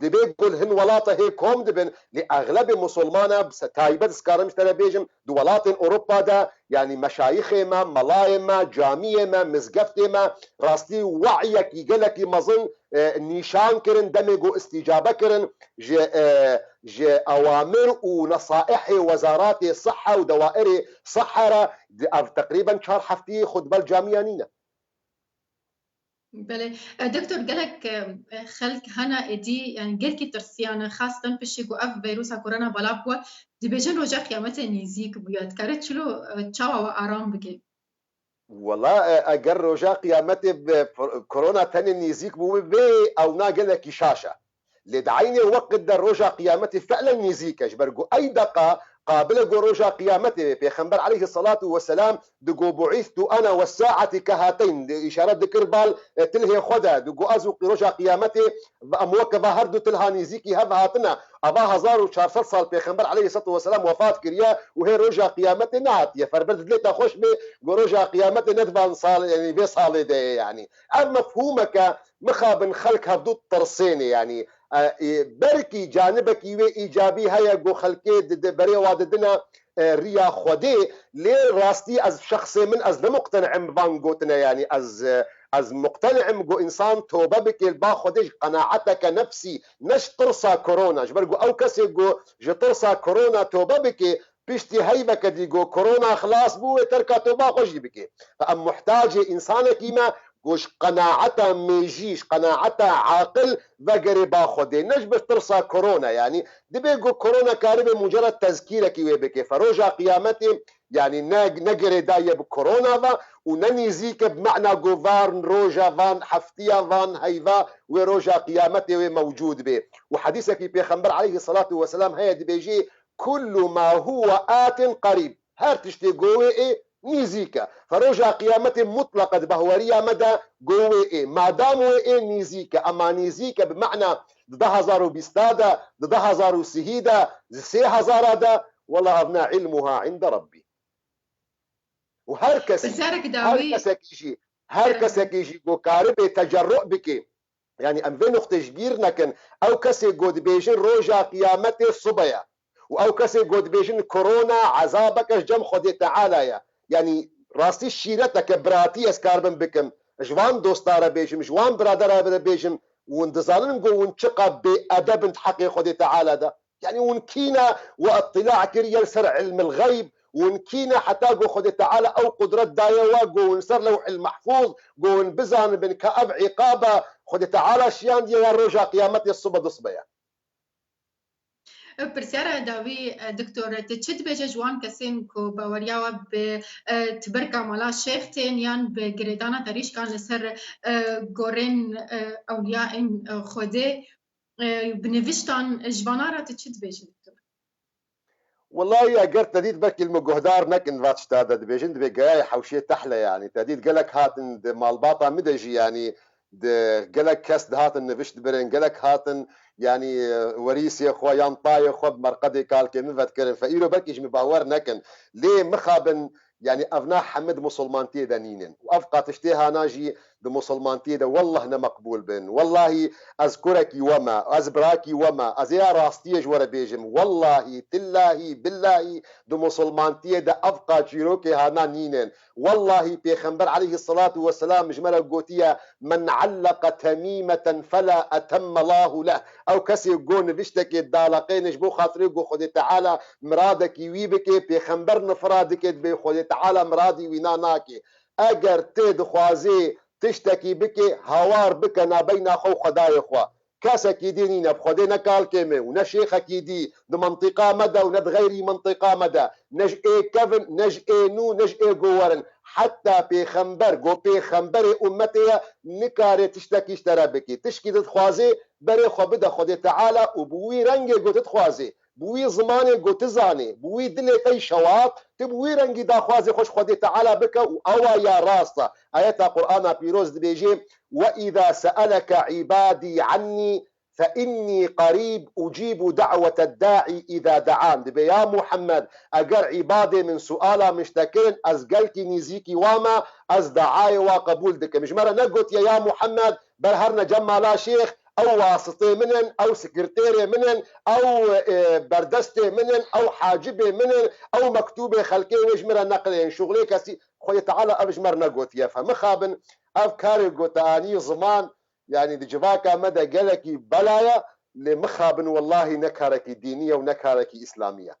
Dibê ku li hin welata hê kom dibin, lê exlebê musulmana, bi se-, taybet dikarim ji te re bêjim, di welatên Ewropa de, yanî meşayixê me, melayê me, camiyê me, mizgeftê me, rastî we'yekî gelekî mezin, e, nîşan kirin, demê ku îstîcabe kirin, ji, e, ji ewamir û nesaihê Wezaratê Siha û dewairê siha re, di, ev teqrîben çar heftî xwe di ber camiya nîne. Belê. E, Doktor, gelek, e, xelk hene êdî, yani gelkî tirsiyane, xasten piştî ku ev veyrusa korona bela bûye, dibêjin roja qiyametê nêzîk bûye. Dikare çilo, e, çawa we aram bike? Wela, e, eger roja qiyametê bi por-, korona tenê nêzîk bû bê, ew na gelekî şaş e. Lê di eynê weqt de roja qiyametê fi'len nêzîk e. Ji ber ku ey deqa qabil e ku roja qiyametê be. Pêxember aleyhisselatu vesselam digo, "Bu'îstu ene ve saati kehateyn." Di îşaret dikir bal, e, tilhê xwe de. Digo, "Ez û qi-, roja qiyametê ve em weke va her du tilha nêzîkî hev hatine." Ava hezar û çar sed sal Pêxember aleyhisselatu vesselam wefat kiriye û hê roja qiyametê nehatiye. Ferber dilê te xweş bê, ku roja qiyametê ne di van sal, yanî vê salê de ye yanî. Ev mefhûmeke mixabin xelk hevdû tirsênê, yanî, e, e, belkî canibekî wê îcabî heye, ku xelkê di, di berê wa didine, e, riya Xwedê, lê rastî ez şexsê min ez ne muqtene'im bi van gotine, yanî ez, e, ez muqtene'im ku însan tobe bike li ba Xwedê ji qenaeteke nefsî, ne ji tirsa korona, ji ber ku ew kesê ku ji tirsa korona tobe bike, piştî heyveke dî ku korona xilas bû, wê terka toba xwe jî bike. Fe em muhtacê însanekî me ku ji qenaeta mêjî, ji qenaeta aqil vegerê ba Xwedê, ne ji ber tirsa korona. Yanî dibê ku korona karibe mucerred tezkîrekî wê bike. Fe roja qiyametê, yanî ne, ne girêdayî ye bi korona ve û ne nîzîk e bi mena ku van roja, van heftiya, van heyva wê roja qiyametê wê mewcûd bê. Û hedîsekî Pêxember aleyhisselatu vesselam heye, dibêjê: "Kullu ma huwa atin qarîb." Her tiştê ku wê ê nîzîk e. Fe roja qiyametê mutleqe di bahweriya me de ku wê ê. Madam wê ê nîzîk e. Ema nîzîk e bi mena di du hezar û bîsta de, di du hezar û sihî de, di sê hezara de, wela evna ilmuha inde Rabbî. Û her kesî, Pirsyarek her dawî kesekî jî, her Kerem. kesekî jî ku karibe tecerru bike, yanî em vê nuqtê ji bîr nekin, ew kesê ku dibêjin roja qiyametê sibe ye û ew kesê ku dibêjin korona ezabeke ji cem Xwedê Teala ye, yanî rastî şîreteke, biratî ez karibim bikim, ji van dosta re bêjim, ji wan biradera re bêjim, hûn dizanin ku hûn çiqa bêedeb in di heqê Xwedê Teala de. Yanî hûn kî ne we îtila kiriye li ser ilmil xeyb? Hûn kî ne heta ku Xwedê Teala ew qudret daye we ku hûn ser Lewhil Mehfûz ku hûn bizanibin ka ev îqaba Xwedê Teala şiyandiye ya roja qiyametê sibe du sibe ye? Pirsyara dawî, e, doktor, tu çi dibêje ji wan kesên ku baweriya we bi, e, tibirka mala şêx tên yan bi girêdana derîşkan li ser, e, gorên, e, ewliyayên, e, Xwedê, e, bi niviştan ji vana re tu çi dibêjî, doktor? Wellahî eger te dît belkî li min guhdar nekin va tişta de dibêjin, dibê geyayê hewşê tehle yanî. Te dît gelek hatin di malbata min de jî yanî di gelek kes dihatin nivişt dibirin, gelek hatin yanî werîsê xwe yan tayê xwe bi merqedê kalkê min vedikirin. Fe îro belkî ji min bawer nekin. Lê mixabin Yanî evna hemî di musulmantiyê de nînin. Û ev qatiştê hana jî di musulmantiyê de wellah ne meqbûl bin. Wellahî ez kurekî we me, ez birakî we me, ez ê ya rastiyê ji we re bêjim. Wellahî, tillahî, billahî di musulmantiyê de ev qa çîrokê hana nînin. Wellahî Pêxember aleyhisselatu vesselam ji me re gotiye, "Men alleqa temîmeten fela etemme Allahu leh." Ew kesê go niviştekê daleqêne ji bo xatirê go Xwedê Teala miradekî wî bike, pêxember nifira dike, dibê Xwedê Teala miradî wî na nake. Eger tu dixwazê tiştekî bike, hawar bike nabeyna xwe û Xwedayê xwe. Kesekî dî nîne, bi Xwedê ne kalkê me û ne şêxekî dî di mentiqa me de û ne di xeyrî mentiqa me de, ne ji ê kevin, ne ji ê nû, ne ji ê gower in. Heta pêxember, go pêxemberê ummetê ye, nikare tiştekî ji te re bike. Tişkî tu dixwazê, berê xwe bide Xwedê Teala û bi wî rengê go tu dixwazê. Bi wî zimanê ku tu zanê, bi wî dilê te yî şewat, tu bi wî rengî daxwazê xwe ji Xwedê Teala bike û ewa ya rast e. Ayeta Qur'ana Pîroz dibêje, "Ve îza seeleke îbadî annî fe innî qerîb ucîbu da'weted da'i îza da'an." Dibê, ya Muhammed, eger îbadê min suala min ji te kirin, ez gelkî nîzîkî wa me, ez daayê wa qebûl dikim. Ji me re negotiye, ya Muhammed, ber herne cem mala şêx, ew wasitê min in, ew sekreterê min in, ew, e, berdestê min in, ew hacibê min in, ew mektûbê xelkê wê ji min re neqilên. Şuxlê kesî, Xwedê Teala ev ji me re negotiye. Fe mixabin, ev karê ku te anî ziman, yanî di civaka me de gelekî bela ye, lê mixabin wellahî ne karekî dînî ye û ne karekî îslamî ye.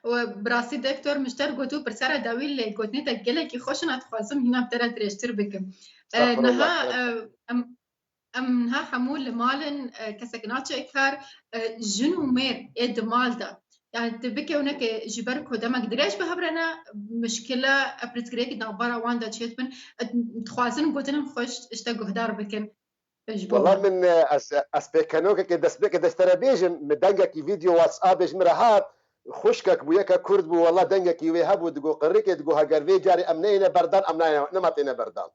Û bi rastî doktor, min ji te re got û pirsera dawî lê gotinê te gelekî xweş in, ez dixwazim hîna bi te re dirêjtir bikim. E, Estexfirullah, niha, kerem. e, em, em niha hemû li mal in, e, kesek naçe kar, e, jin û mêr ê di mal de. Yani tu bikewne ke ji ber ku demek dirêj bi hev re ne, mişkile, e, pirsgirêk di navbera wan de çêdibin, e, dixwazin gotinên xwe ji te guhdar bikin. Ji bo Wela me. min, e, ez, ez pêkenokekê destpêkê de ji te re bêjim, min dengekî vîdeo WhatsAppê ji min re hat, xwişkek bû, yeke Kurd bû, wela dengekî wê hebû, digo, qirrikê, digo, heger vê carê em neyêne berdan, em nayê-, nema têne berdan.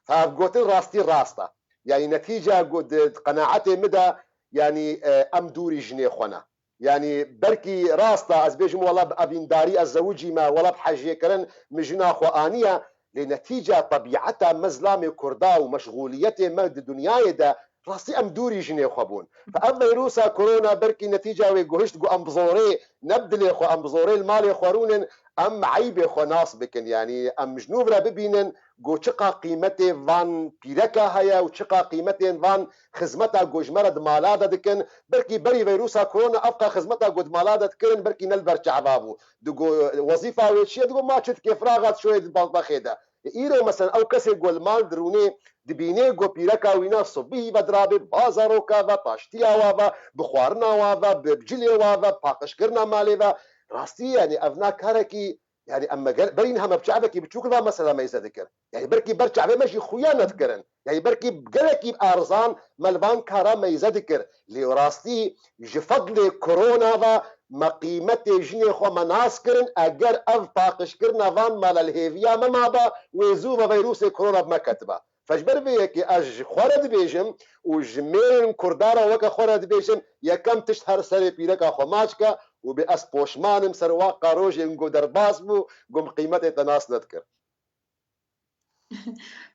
Fa ev gotin rastî rast e. Yanî netîca go-, di, di qenaetê min de, yanî, e, em dûrî jinê xwe ne. Yanî belkî rast e, ez bêjim wela bi evîndarî ez zewicî me, wela bi hejiyê kirin min jina xwe aniye, lê netîca tebîeta me zilamê Kurda û meşxûliyetê me di dinyayê de rastî em dûrî jinê xwe bûn. Fe ev veyrusa korona belkî netîca wê guhişt ku em bi zorê ne bi dilê xwe, em bi zorê li malê xwe rûnin, em eybê xwe nas bikin. Yanî em ji nû re bibînin, ku çiqa qîmetê van pîreka heye û çiqa qîmetên van xizmeta ku ji me re di mala de dikin. Belkî berî veyrusa korona ev qe xizmeta ku di mala de dikirin, belkî ne li ber çava bû. Digo, wezîfa wê çi ye? Digo, ma çi dike, firaxa dişoyê di balbexê de. E, îro, meselen, ew kesê ku li mal dirûnê, dibînê ku pîreka wîna sibihî ve dirabê, bi bazaroka ve, paştiya wa ve, bi xwarina wa ve, bi cilê wa ve, bi paqijkirina malê ve. Rastî, yanî, ev na karekî Yani em me gel-, berî niha me bi çavekî biçûk li van mesela meyze dikir. Yani belkî ber çavê me jî xuya nedikirin. Yani belkî gelekî erzan me li van kara meyze dikir. Lê rastî ji fedlê korona ve me qîmetê jinê xwe me nas kirin. Eger ev paqijkirina van mala li hêviya me maba, wê zû ve vîrusê korona bi me ketiba. Fe ji ber vê yekê ez ji xwe re dibêjim û ji mêrên Kurda re weke xwe re dibêjim, yekem tişt her serê pîreka xwe maç ke û bê ez poşman im ser waqa rojê min ku derbas bû, ku min qîmetê te nas nedikir.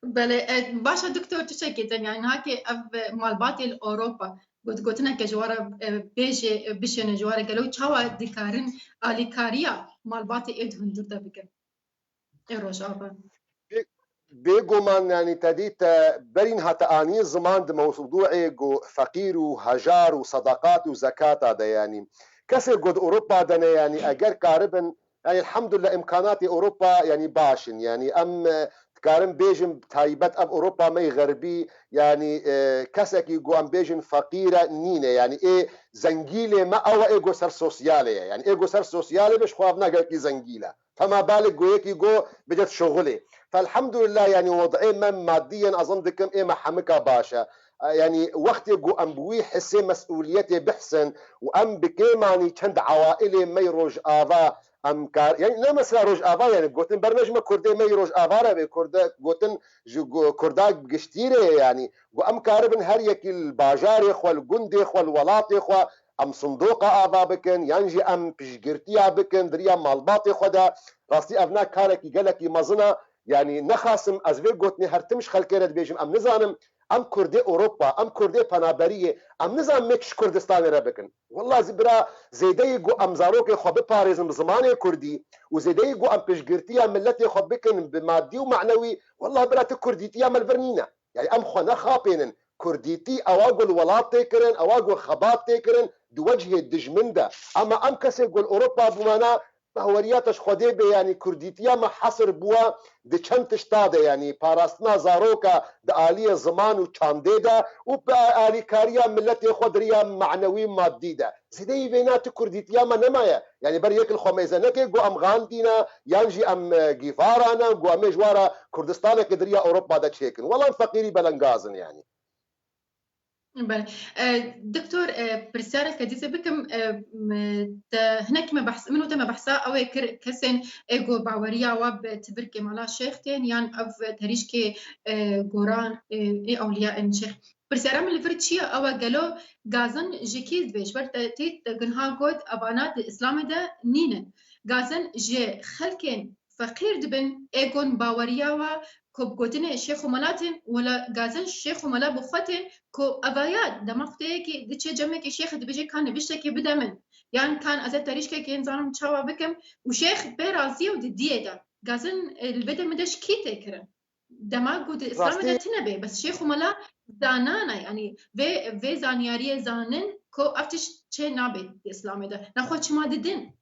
Belê, e, baş e doktor, tiştekê te, yani niha ke ev, e, malbatê li Ewropa, got-, gotineke ji we re, e, bêjê, e, bişêne ji we re, gelo çawa dikarin alîkariya malbatê ê di hundir de bikin? Ê Rojava. Bê-, bêguman, yani te dî te berî niha te anî ziman di mewduê ku feqîr û hejar û sedeqat û zekata de, yani kesê ku di Ewropa de ne, yani eger karibin, yani elhamdulillah îmkanatê Ewropa yani baş in, yani em, e, dikarim bêjim taybet ev Ewropa me yê xerbî, yani, e, kesekî ku em bêjin feqîr e nîne, yani ê zengîlê me ew e ê ku ser sosyalê ye, yani ê ku ser sosyalê be ji xwe ev ne gelekî zengîl e. Fema balik ku yekî ku bide şixulê. Felhamdulillah, yani wed'ê me maddiyen ez zan dikim ê me hemika baş e. E, yani wextê ku em bi wî hisê mesûliyetê bihsin û em bi kêmanî çend ewailê me yê Rojava em kar-, yani ne mesela Rojava, yani gotin ber ne ji me Kurdê me yê Rojava re bê, Kurde gotin ji ku-, Kurda giştî re ye, yani ku em karibin her yekî li bajarê xwe, li gundê xwe, li welatê xwe, em sindoqa ava bikin, yan jî em piştgirtiya bikin di riya malbatê xwe de. Rastî ev ne karekî gelekî mezin e. Yanî nexasim ez vê gotinê her tim ji xelkê re dibêjim, em nizanim, em Kurdê Ewropa, em Kurdê penaberiyê, em nizanim mêk ji Kurdistanê re bikin. Wela zî bira, zêdeyî ku em zarokê xwe biparêzin bi zimanê Kurdî û zêdeyî ku em piştgirtiya miletê xwe bikin bi madî û manewî, wela bira tu Kurdîtiya me li vir nîne. Yani em xwe nexapênin. Kurdîtî ewa ku li welat tê kirin, ewa ku xebat tê kirin, di wecihê dijmin de. Ama em kesê ku li Ewropa bûmana, mehweriya te ji Xwedê bê, yani Kurdîtiya me hesir bûwa di çend tişta de, yani parastina zaroka di aliyê ziman û çandê de û bi alîkariya miletê xwe di riya manewî madî de. Zêdeyî vêna tu Kurdîtiya me nemaye. Yani ber yek li xwe mêze neke ku em Gandî ne, yan jî em, e, Guevara ne, ku em ê ji wara Kurdistaneke di riya Ewropa de çêkin. Wela em feqîrî belengaz in yani. Belê. E, doktor, e, pirsyareke dîse bikim, e, m-, te, hinek me behs, min û te me behsa ew ê kir, kesên ê ku baweriya we bi tibirkê mala şêx tên, yan ev terîşkê, e, goran, e, ê ewliya ên şêx. Pirsyara min li vir çi ye? Ew e, gelo gazin ji kî dibê? Ji ber te, te, te ginha got, evana di Îslamê de nînin. Gazin ji xelkên feqîr dibin, ê gon baweriya we ku bi gotinê şêx û mela tên, wela gazin şêx û mela bi xwe tên, ku evaya dema xwe te yekî diçe cemekî şêxê dibêje, ka niviştekê bide min, yan kan ez ê terîşkekê nizanim çawa bikim, û şêx pê razî ye û di diyê de. Gazin, e, li vê demê de ji kî tê kirin? Dema ku di Îslamê de tune bê, bes şêx û mela zanan e, yanî vê, vê zanyariyê zanin ku ev tişt çê nabe di Îslamê de. Nexwe çima didin?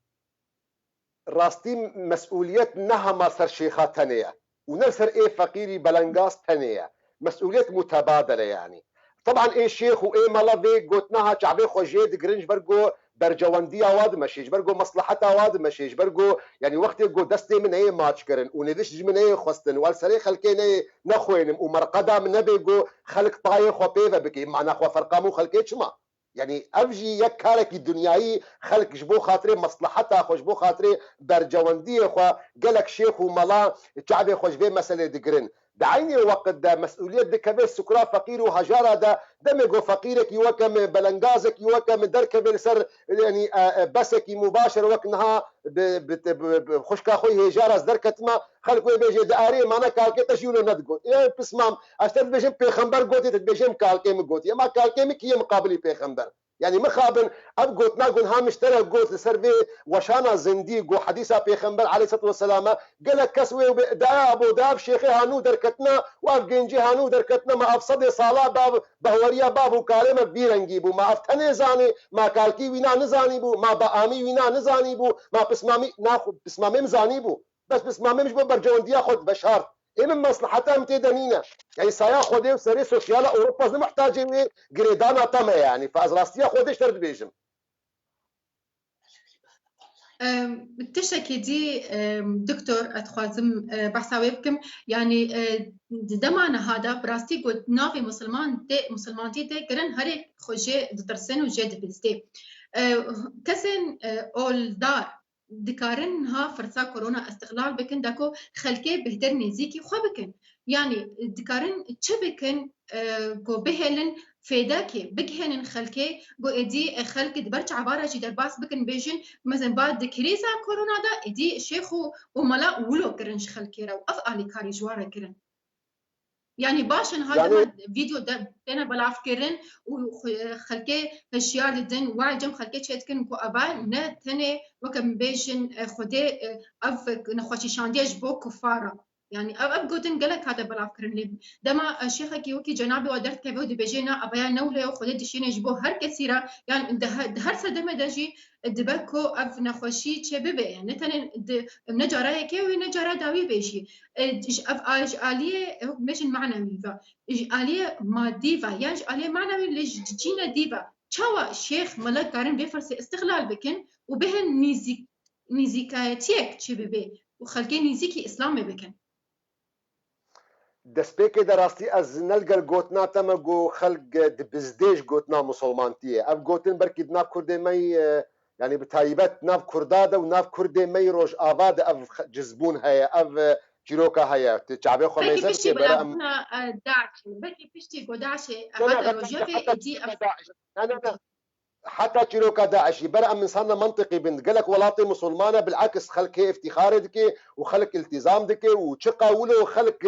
Rastî mesûliyet ne hema ser şêxa tenê ye û ne ser ê feqîrî belengaz tenê ye. Mesûliyet mutebadel e yanî. Teban ê şêx û ê mela vê gotina ha çavê xwe jê digirin ji ber ku bercewendiya wa dimeşê, ji ber ku mesleheta wa dimeşê, ji ber ku, yanî wextê ku destê min neyê maç kirin û nivişt ji min neyê xwestin û li serê xelkê neyê nexwênim û merqeda min nebe ku xelk tayê xwe pê ve bike, mana xwe ferqa min û xelkê çima? Yanî ev jî yek karekî dinyayî, xelk ji bo xatirê mesleheta xwe, ji bo xatirê bercewendiyê xwe gelek şêx û mela çavê xwe ji vê meselê digirin. Di eynî weqt de mesûliyet dikeve sukra feqîr û hejara de, demê ku feqîrekî weke min, belengazekî weke min derkeve li ser, yanî, e, e, besekî mubaşer wek niha bi, bi, bi, bi, bi xwişka xwe hêjar ez derketime, xelk wê bêje, di arê mane kalkê te jî wilo nedigot. Ê pismam, ez te dibêjim pêxember gotê, te dibêjim kalkê min gotî. Ema kalkê min kî ye miqabilî pêxember? Yanî mixabin, ev gotina ku niha min ji te re got li ser vê weşana zindî ku hedîsa Pêxember aleyhisselatu vesselam e, gelek kes wê bê, da bo, da ev şêxê ha nû derketine û ev gencê ha nû derketine, ma ev sedê sala bav, behweriya bav û kalê me vî rengî bû, ma ev tenê zanî, ma kalkî wîna nizanî bû, ma beamî wîna nizanî bû, ma pismamî, na xwe, pismamê min zanî bû. Bes pismamê min ji bo bercewendiya xwe diveşart. Ê min mesleheta min tê de nîne. Yanî saya Xwedê û serê sosyala Ewropa ez ne muhtacê wê girêdana te me ye yanî. Fe ez rastiya Xwedê ji te re dibêjim. Em, tiştekî dî, em, doktor, ez dixwazim, e, behsa wê bikim. Yanî, e, di dema niha de bi rastî got navê misilman tê, misilmantî tê kirin, herê xwe jê ditirsin û jê dibizdê. E, kesên, e, oldar dikarin niha firsa korona îstixlal bikin da ku xelkê bêhtir nêzîkî xwe bikin. Yanî dikarin çi bikin, e, ku bihêlin fêdekê, bigihênin xelkê, ku êdî, e, xelk di ber çava re jî derbas bikin, bêjin, mesela ba di krîza korona de êdî şêx û, û mela wilo kirin ji xelkê re û ev alîkarî ji wan re kirin. Yanî baş in, ha, yanî dema vîdeo de têne belavkirin û xwe-, xelkê hişyar didin, wayê cem xelkê çêdikin ku eva ne tenê weke min bêjin, e, Xwedê, e, ev nexweşîşandiye ji bo kufar e. Yanî ev, ev gotin gelek hate belavkirin. Lê dema, e, şêxekî wekî cenabê we derdikeve û dibêje, na, ev ya ne wilo ye, Xwedê dişîne ji bo her kesî re, yan di he-, di her sedemê de jî dibe ku ev nexweşî çêbibe. Yani ne tenê di, ne cara yekê wê, ne cara dawî bê jî. E, ji, ev a-, ji aliyê, e, wek bêjin manewî ve, ji aliyê madî ve, yan ji aliyê manewî lê ji cîne dî ve. Çawa şêx, mela karin vê firsê îstixlal bikin û bihên nîzîk-, nîzîkayetiyek çêbibe û xelkê nîzîkî Îslamê bikin? Destpêkê de rastî ez ne li gel gotina te me ku xelk dibizdê ji gotina misilmantiyê. Ev gotin belkî di nav Kurdê me yî, e, yanî bi taybet di nav Kurda de û nav Kurdê me yî Rojava de ev xe-, cizbûn heye, ev, e, çîroka heye. Tu çavê xwe mêze bike bere em. Belkî piştî belavbûna, e, DAIŞê, belkî piştî ku DAIŞê hate rojevê êdî ev. Ne, ne, ne. Heta çîroka DAIŞ jî, ber em însanna mentiqî bin, gelek welatê misilman e, bil'eks xelkê îftîxarê dike û xelk îltîzam dike û çiqa wilo xelk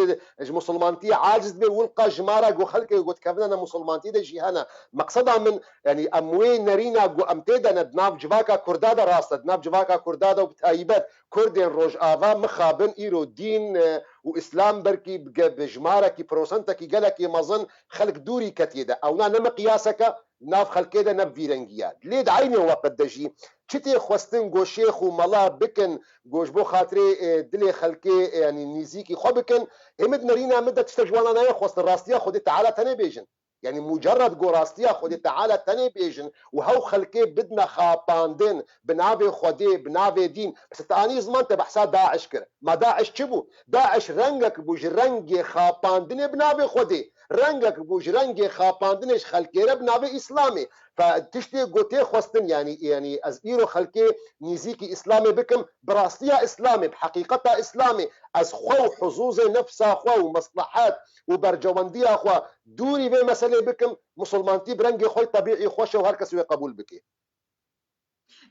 ji misilmantiyê aciz dibe, wilqa jimara ku xelkê ku dikevine ne misilmantî de jî hene. Meqseda min, yanî em wê nerîna ku em tê de ne di nav civaka Kurda de rast e, di nav civaka Kurda de û bi taybet Kurdên Rojava mixabin îro dîn, e, û Îslam belkî bi ge-, bi jimarekî, prosentekî gelekî mezin xelk dûrî ketiye de. Ewna ne miqyaseke, nav xelkê de ne bi vî rengî ye. Lê di eynê weqt de jî çi tê xwestin ku şêx û mela bikin, ku ji bo xatirê, e, dilê xelkê, e, yanî nîzîkî xwe bikin, hê min di nerîna min de tiştek ji wana nayê xwestin, rastiya Xwedê Teala tenê bêjin. Yanî mucerred ku rastiya Xwedê Teala tenê bêjin û hew xelkê bidine xapandin bi navê Xwedê, bi navê dîn. Mesela te anî ziman te behsa DAIŞ kir. Ma DAIŞ çi bû? DAIŞ rengek bû ji rengê xapandinê bi navê Xwedê. Rengek bû ji rengê xapandinê ji xelkê re bi navê Îslamê. Fe tiştê ku tê xwestin, yanî, yanî ez îro xelkê nîzîkî Îslamê bikim, bi rastiya Îslamê, bi heqîqeta Îslamê, ez xwe û huzûzê nefsa xwe û meslehet û bercewendiya xwe dûrî vê meselê bikim, misilmantî bi rengê xwe tebîî xweş e û her kes wê qebûl bike.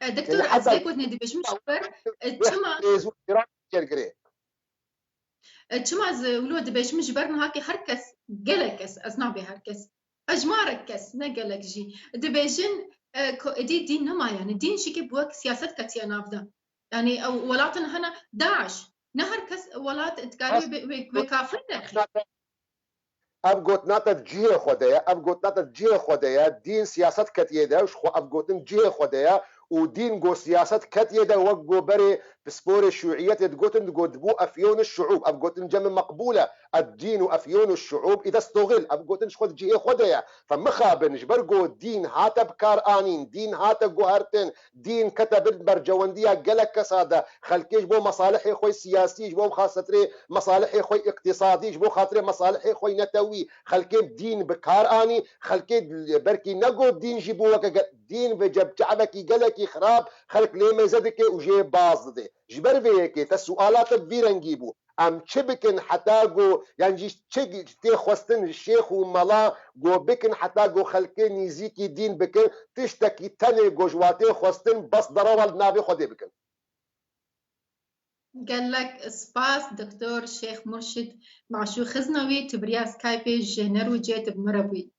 E, doktor, yanî ez heta vê gotinê dibêjim ji ber, e, çima, rêz û îhtiram çêgirê. E, çima ez wilo dibêjim ji ber niha ke her kes, gelek kes, ez nabê her kes, hejmarek kes, ne gelek jî, dibêjin, e, ku êdî dîn nema, yani dîn jî ke bi wek siyaset ketiye nav de. Yani ew welatin hene DAIŞ. Ne her kes welat dikare wê, wê, wê kafir derxî. Ev gotina te di cihê xwe de ye, ev gotina te di cihê xwe de ye, dîn siyaset ketiye de, ji xwe ev gotin cihê xwe de ye û dîn ku siyaset ketiye de wek ku berê pisporê şûiyetê digotin, digot bû efyûn şuûb, ev gotin cem meqbûl e, ed-dînu efyûn şuûb îde stoxil, ev gotin ji xwe di cihê xwe de ye. Fe mixabin, ji ber ku dîn hate bikaranîn, dîn hate guhertin, dîn kete bin bercewendiya gelek kesa de, xelkê ji bo mesalihê xwe siyasî, ji bo xasetirê mesalihê xwe îqtîsadî, ji bo xatirê mesalihê xwe netewî, xelkê dîn bi kar anî, xelkê belkî ne got dîn jî bû weke ge-, dîn ve cebçavekî gelekî xirab, xelk lê mêze dike û jê baz dide. Ji ber vê yekê te suala te bi vî rengî bû. Em çi bikin heta ku, yan jî çi tê xwestin şêx û mela ku bikin heta ku xelkê nîzîkî dîn bikin, tiştekî tenê ku ji wa tê xwestin bes derewa li navê Xwedê bikin. Gelek spas, Doktor Şêx Murşid Maşû Xiznewî, tu bi riya Skypeê ji Nerûcê tu bi me re bûyî.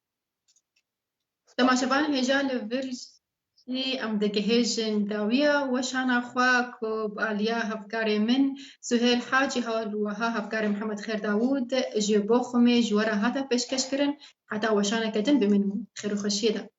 Temaşevanên hêja, li vir jî em digihêjin dawiya weşana xwe ku bi aliya hevkarê min Suhêl Hacî, her wiha hevkarê Mihemed Xêr Dawûd ji Boxumê ji we re hate pêşkêşkirin. Heta weşaneke din bimînin xêr û xweşiyê de.